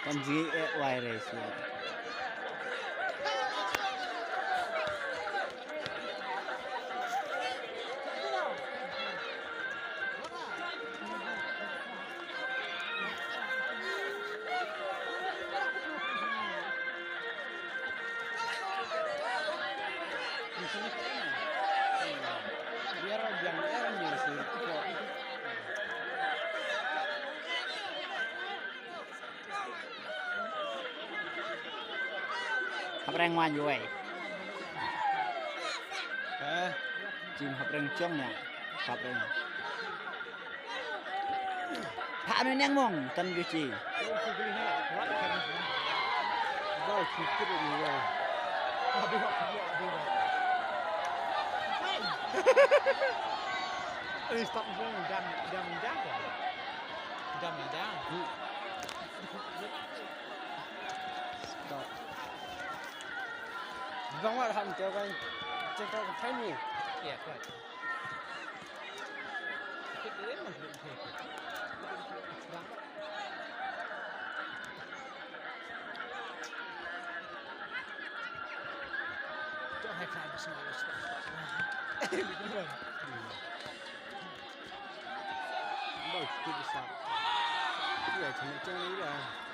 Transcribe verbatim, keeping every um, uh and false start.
An jingeh wai re shuh. Hap reng wan yu wei. Eh, jing hap reng chong na. Hap reng. Pha anu nyang mong tan gu chi. Stop, jam, jam, jam, jam. Stop. Bang wat han te kan. Check out the time. Yeah, right. Bang, tu bisa. Iya, cuma cuma iya.